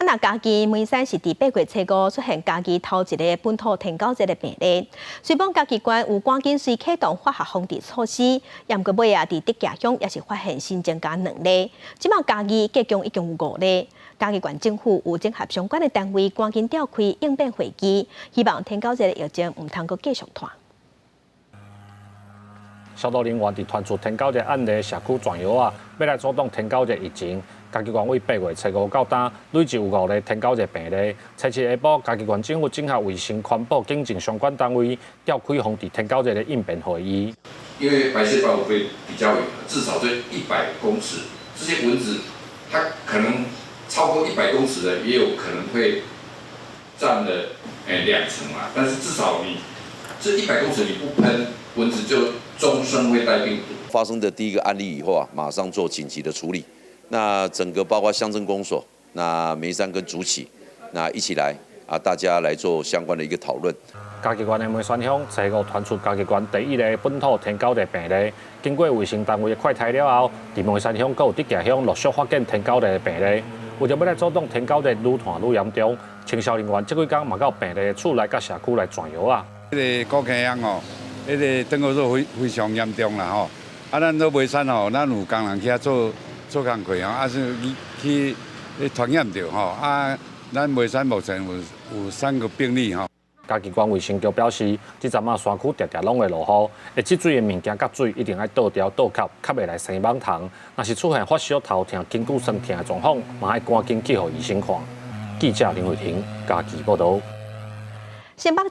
啊，若嘉義梅山是佇8月初5出現嘉義頭一个本土天狗熱的病例，雖講嘉義縣有趕緊隨啟動化學防治措施，毋過尾仔，佇竹崎鄉也是發現新增加兩例，這馬嘉義隔共已經有五例。嘉義縣政府有整合相關的單位，趕緊召開應變會議，希望天狗熱的疫情毋通閣繼續拖。消毒人員佇傳出天狗熱案例社區傳藥仔，欲來阻擋天狗熱疫情。嘉義縣為8月初5到今，累計有五例天狗熱病例。初七下晡，嘉義縣政府整合衛生、環保、警政相關單位，召開防治天狗熱的應變會議。因為白線胞會比較遠，至少這100公尺，這些蚊子它可能超過100公尺的，也有可能會佔了2成嘛。但是至少你這一百公尺你不噴，蚊子就終生會帶病毒。發生的第一個案例以後啊，馬上做緊急的處理。那整個包括鄉鎮公所、那梅山跟竹崎，那一起來啊，大家來做相關的一個討論。嘉義縣的梅山鄉初五傳出嘉義縣第一例本土天狗熱病例，經過衛生單位的快篩了後，佇梅山鄉閣有竹崎鄉陸續發現天狗熱的病例。為著欲來阻擋天狗熱愈傳愈嚴重，清消人員這幾工嘛到病例的厝內佮社區來傳藥仔。這個古坑鄉哦，彼个登革熱非常嚴重啦吼。啊，咱做梅山吼，咱有工人去遐做做工課吼，啊是去傳染著吼。啊，咱梅山目前有三個病例吼。嘉義縣衛生局表示，這陣仔山區定定攏會落雨，會積水的物件佮水一定愛倒掉倒吸，較袂來生蠓蟲。若是出現發燒、頭痛、筋骨酸痛的狀況，嘛愛趕緊去予醫生看。記者林慧婷嘉義報導。新北市。